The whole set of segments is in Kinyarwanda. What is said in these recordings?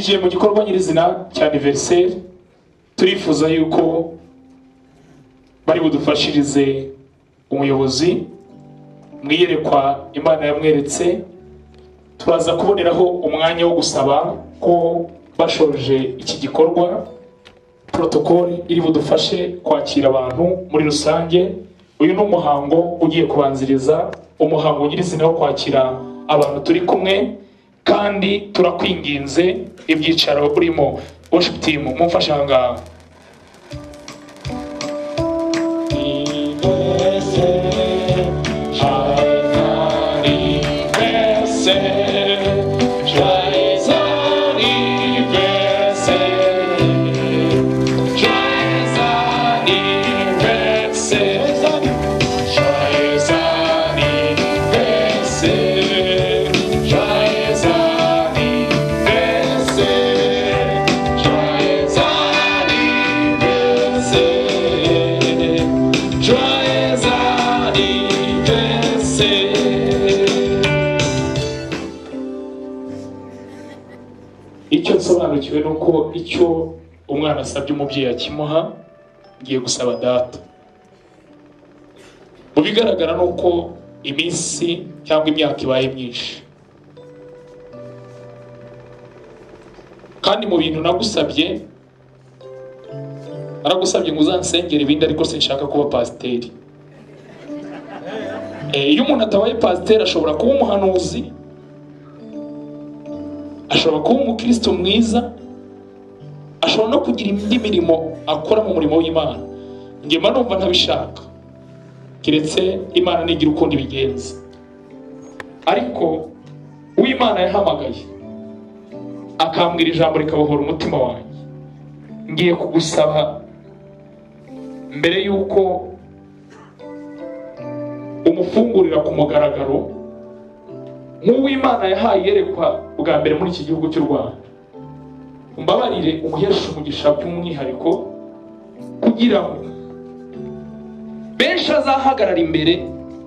Twinjiye mu gikorwa nyirizina cya anniversaire, turifuza yuko bari budufashirize umuyobozi mwiyerekwa Imana yamweretse. Turaza kuboneraho umwanya wo gusaba ko bashoje iki gikorwa protocole iri budufashe kwakira abantu muri rusange. Uyu ni umuhango ugiye kubanziriza umuhango nyirizina wo kwakira abantu turi kumwe, kandi turakwinginze ibyicaro urimo worship team mumfashe aha ngaha. Icyo nsobanukiwe nuko icyo umwana asabye umubyeyi akimuha, ngiye gusaba data. Mu bigaragara nuko iminsi cyangwa imyaka ibaye myinshi, kandi mu bintu nagusabye, naragusabye ngo uzansengere ibindi, ariko sinshaka kuba pasiteri. Iyo umuntu atabaye pasiteri ashobora kuba umuhanuzi, ashobora kuba umukristo mwiza, ashobora no kugira indi mirimo akora mu murimo w'Imana. Njye mba numva ntabishaka, keretse Imana nigira ukundi bigenza. Ariko uw'Imana yahamagaye akambwira ijambo rikabohora umutima wanjye, ngiye kugusaba mbere yuko umufungurira ku mugaragaro nk'uw'Imana yahaye yerekwa bwa mbere muri iki gihugu cy'u Rwanda, umbabarire umuheshe umugisha by'umwihariko, kugira ngo benshi azahagarara imbere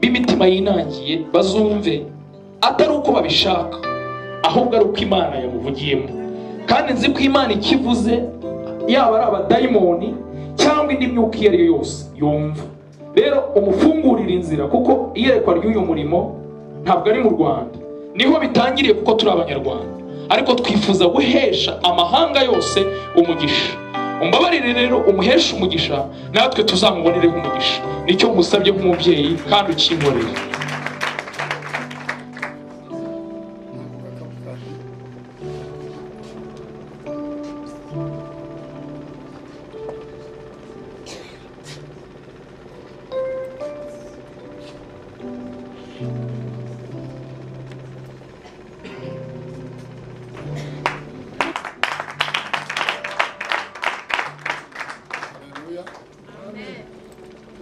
b'imitima yinangiye bazumve atari uko babishaka, ahubwo ari uko Imana yamuvugiyemo. Kandi nzi ko Imana ikivuze, yaba ari abadayimoni cyangwa indi myuka iyo ari yo yose yumva. Rero umufungurira inzira, kuko iyerekwa ry'uyu murimo ntabwo ari mu Rwanda, niho bitangiriye kuko turi abanyarwanda, ariko twifuza guhesha amahanga yose umugisha. Umbabarire rero umuheshe umugisha, natwe tuzamubonereho umugisha. Nicyo nkusabye nk'umubyeyi kandi ukinkorera.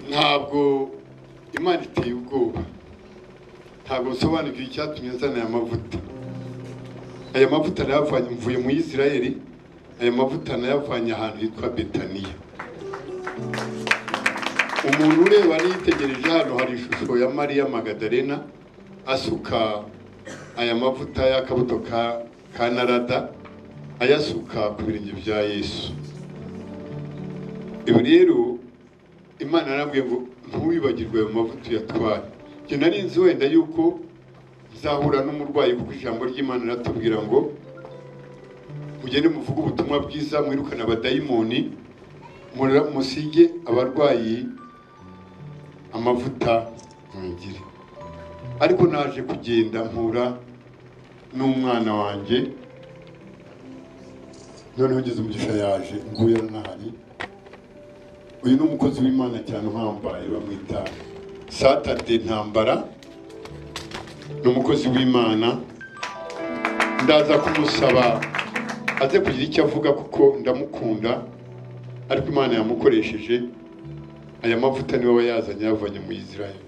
Ntabwo Imana iteye ubwoba, ntabwo nsobanukiwe icyatumye nzana aya mavuta. Aya mavuta nayavanye mvuye mu Isirayeli, aya mavuta nayavanye ahantu hitwa Betaniya. Umuntu ureba nitegereje hano hari ishusho ya Mariya Magadalena asuka aya mavuta y'akabuto ka narada, ayasuka ku birenge bya Yesu. Ibi rero Imana yarambwiye ngo ntuwibagirwe ayo mavuta uyatware. Njye nari nzi wenda yuko nzahura n'umurwayi, kuko ijambo ry'Imana riratubwira ngo mugende muvuge ubutumwa bwiza, mwirukane abadayimoni, musige abarwayi amavuta mwigire. Ariko naje kugenda mpura n'umwana wanjye, noneho ngeze umugisha yaje nguyu aranahari. Uyu ni umukozi w'Imana cyane uhambaye, bamwita Saturday Ntambara, ni umukozi w'Imana. Ndaza kumusaba aze kugira icyo avuga kuko ndamukunda, ariko Imana yamukoresheje. Aya mavuta niwe wayazanye yavanye mu Isirayeli.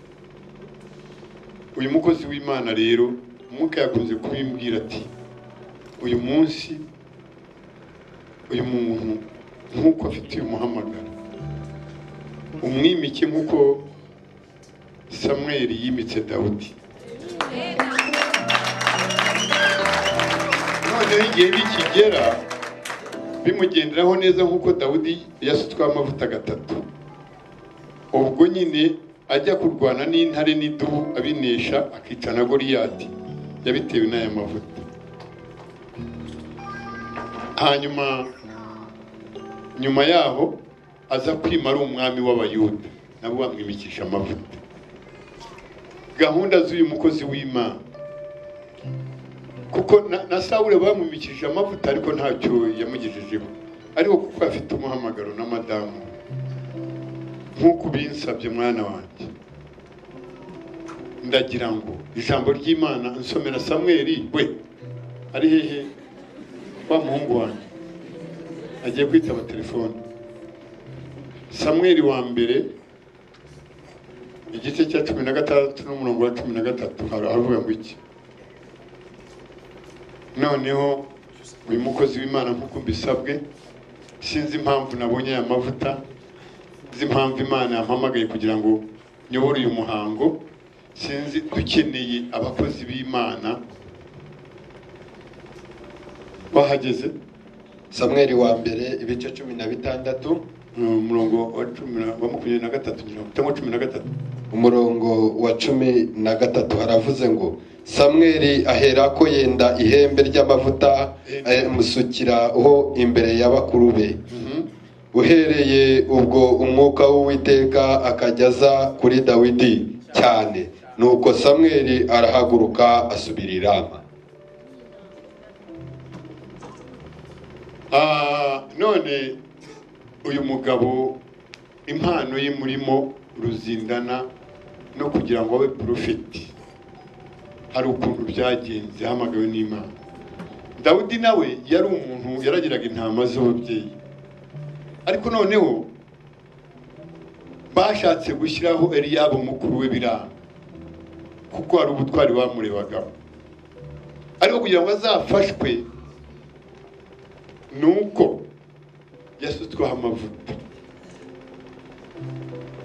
Uyu mukozi w'Imana rero Umwuka yakunze kubimbwira ati uyu munsi uyu muntu nk'uko afite uyu muhamagaro, umwimike nk'uko Samweli yimitse Dawudi. None Noneho igihe nikigera bimugenderaho neza nk'uko Dawudi yasutsweho amavuta gatatu, ubwo nyine ajya kurwana n'intare n'idubu abinesha akica na Goliyati, yabitewe n'aya mavuta. Hanyuma nyuma yaho aza kwima ari umwami w'Abayuda, nabo bamwimikisha amavuta. Gahunda z'uyu mukozi w'Imana, kuko na Sawuli bamwimikishije amavuta ariko ntacyo yamugejejeho, ariko kuko afite umuhamagaro na madamu, nk'uko ubinsabye mwana wanjye, ndagira ngo ijambo ry'Imana nsomera Samweli we ari hehe wa muhungu wanjye agiye kwitaba telefone. Samweli wa mbere igice cya 16 n'umurongo wa 13 haravuga ngo iki? Noneho uyu mukozi w'Imana nk'uko mbisabwe, sinzi impamvu nabonye aya mavuta, sinzi impamvu Imana yampamagaye kugira ngo nyobore uyu muhango, sinzi, dukeneye abakozi b'Imana bahageze. Samweli wa mbere ibice 16 umurongo wa 23 cyangwa 13, umurongo wa 13 haravuze ngo Samweli aherako yenda ihembe ry'amavuta amusukiraho imbere y'abakuru be. Uhereye ubwo umwuka w'Uwiteka akajyaza kuri Dawidi cyane. Nuko Samweli arahaguruka asubira i Rama. None uyu mugabo impano ye murimo ruzindana no kugira ngo abe profeti, hari ukuntu byagenze hamagawe n'Imana. Dawudi nawe yari umuntu yaragiraga intama z'ababyeyi, ariko noneho bashatse gushyiraho Eliyabu mukuru we biranga, kuko hari ubutwari bamurebagamo. Ariko kugira ngo azafashwe nuko yasutsweho amavuta.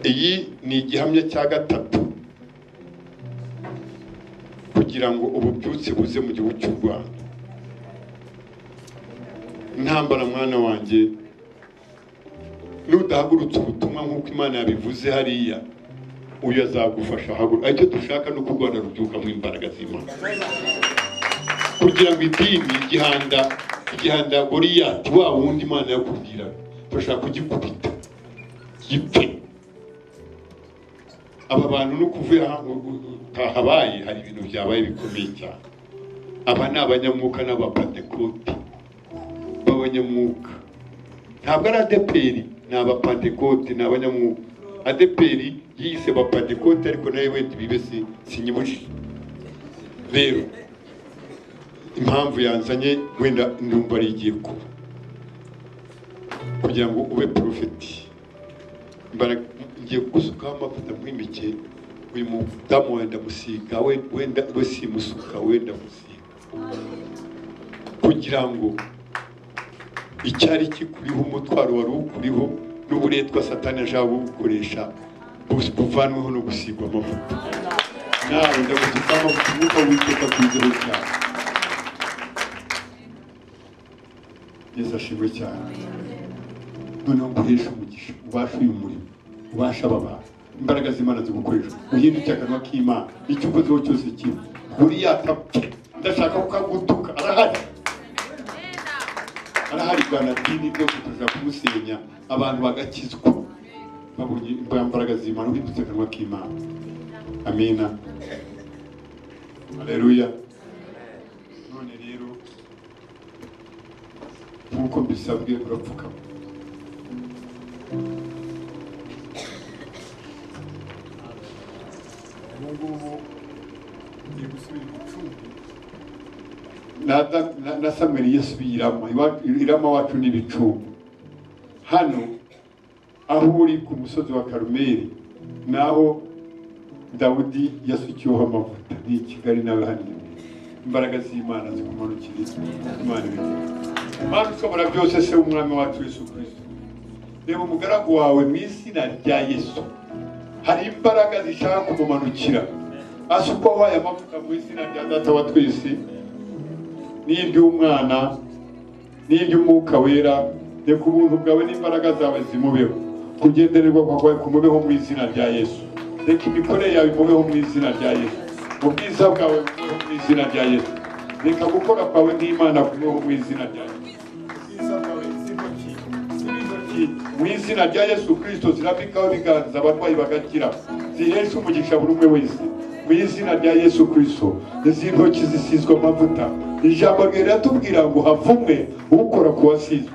Iyi ni igihamya cya gatatu kugira ngo ububyutse buze mu gihugu cy'u Rwanda. Ntambara mwana wanjye, nudahagurutse ubutumwa nk'uko Imana yabivuze hariya, uyu azagufasha haguruka. Icyo dushaka ni uko u Rwanda rubyuka mu imbaraga z'Imana, kugira ngo idini igihanda Goliyati wa wundi Imana yakubwiraga turashaka kugikubita gipfe. Aba bantu no kuvuye habaye hari ibintu byabaye bikomeye cyane. Aba ni abanyamwuka n'abapantekote b'abanyamwuka, ntabwo ari ADEPR, ni abapantekote, ni abanyamwuka. ADEPR yise abapantekote ariko nawe wenda bibe sinyibujije. Rero impamvu yanzanye wenda ndumva ari igiye kuba kugira ngo ube profeti, ngiye kugusukaho amavuta nkwimike. Uyu mudamu wenda musiga, wenda we simusuka, wenda musiga, kugira ngo icyari kikuriho umutwaro wari ukuriho n'uburetwa Satani ashaka gukoresha buvanweho no gusigwa amavuta. Nawe ndagusukaho amavuta, umwuka w'Uwiteka akwizeho cyane. Yesu ashimwe cyane. Noneho nguheshe umugisha, ubashe uyu murimo, ubashe aba bantu, imbaraga z'Imana zigukoresha, uhinduke akanwa k'Imana, icyo ukozeho cyose kiba. Goliyati apfe, ndashaka kukagutuka, arahari, arahari. Bwana dini ryo kutuja kumusenya, abantu bagakizwa babonye imbaraga z'Imana, uhindutse akanwa k'Imana. Amina, haleluya. None rero nk'uko mbisabwe urapfukama. Ubu ngiye gusubira ibicumbi na Samweli yasubiye i Rama wacu ni ibicumbi. Hano aho uri ku musozi wa Karumeli naho Dawudi yasukiweho amavuta, ni i Kigali nawe hano. Imbaraga z'Imana zikumanukire, Imana ibigire. Mana ushobora byose, se w'umwami wacu Yesu Kristo, reba umugaragu wawe mu izina rya Yesu, hari imbaraga zishaka kumumanukira, asukwaho aya mavuta mu izina rya Data wa twese n'iry'umwana n'iry'umwuka wera. Reka ubuntu bwawe n'imbaraga zawe zimubeho, kugendererwa kwawe kumubeho mu izina rya Yesu. Reka imikorere yawe imubeho mu izina rya Yesu, ubwiza bwawe bumubeho mu izina rya Yesu. Reka gukora kwawe n'Imana kumubeho mu izina rya Yesu. Ubwiza bwawe z'intoki mu izina rya Yesu Kristo zirambikaho ibiganza abarwayi bagakira, zihesha umugisha buri umwe wese mu izina rya Yesu Kristo. Izi ntoki zisizwe amavuta. Ijambo riratubwira ngo havumwe ukora ku wasizwe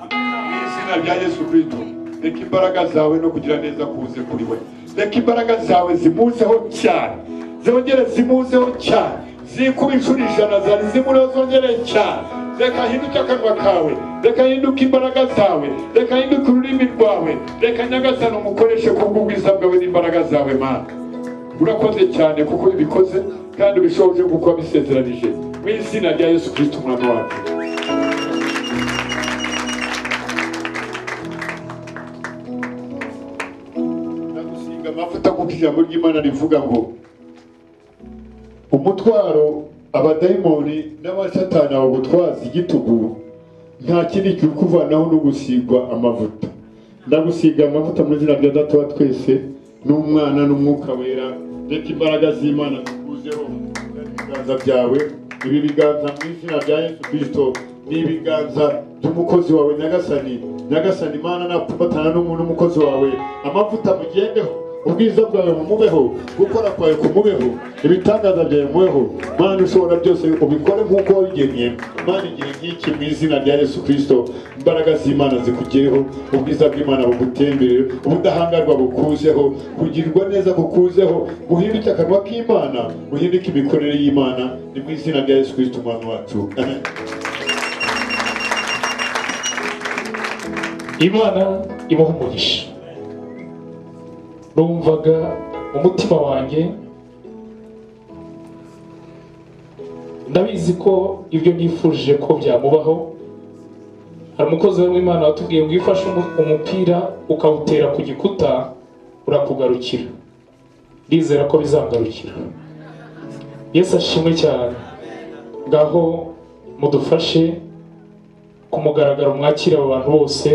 mu izina rya Yesu Kristo. Reka imbaraga zawe no kugira neza kuze kuri we. Reka imbaraga zawe zimuzeho cyane, zongere zimuzeho cyane, zikuba inshuro 100 zari zimuriho, zongere cyane. Reka hinduke akanwa kawe, reka hinduke imbaraga zawe, reka hinduke ururimi rwawe, reka Nyagasani umukoreshe kubw'ubwiza bwawe n'imbaraga zawe. Mana, urakoze cyane kuko ubikoze kandi ubishoboje kuko wabisezeranije mu izina rya Yesu Kristo umwami wacu. Ndagusiga amavuta kuko ijambo ry'Imana rivuga ngo umutwaro abadayimoni n'abasatani bagutwaza igitugu nta kindi kikuvanaho no gusigwa amavuta. Ndagusiga amavuta mu izina rya Data wa twese n'Umwana n'Umwuka Wera. Reka imbaraga z'Imana zikuzeho ibiganza byawe. Ibi biganza mu izina rya Yesu Kristo ni ibiganza by'umukozi wawe Nyagasani. Nyagasani Imana napfumatana n'umuntu umukozi wawe, amavuta mugendeho, ubwiza bwawe bumubeho, gukora kwawe kumubeho, ibitangaza byawe bimubeho. Mana ushobora byose ubikore nk'uko wabigennye. Mana igihe nk'iki mu izina rya Yesu Kristo imbaraga z'Imana zikugereho, ubwiza bw'Imana bugutemberere, ubudahangarwa bukuzeho, kugirirwa neza kukuzeho, guhinduke akanwa k'Imana, guhinduke imikorere y'Imana. Ni mu izina rya Yesu Kristo umwami wacu. Amen. Imana ibahe umugisha. Numvaga umutima wanjye, ndabizi ko ibyo nifuje ko byamubaho. Hari umukozi w'Imana watubwiye ngo ifashe umupira ukawutera ku gikuta urakugarukira. Ndizera ko bizangarukira. Yesu ashimwe cyane. Ngaho mudufashe ku mugaragaro mwakira abo bantu bose,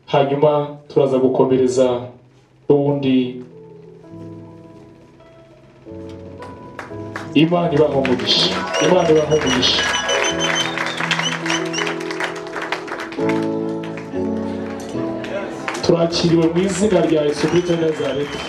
hanyuma turaza gukomereza ubundi. Imana ibahe umugisha. Imana ibahe umugisha. Turakiriwe mu izina rya Yesu Kristo wa Nazareti.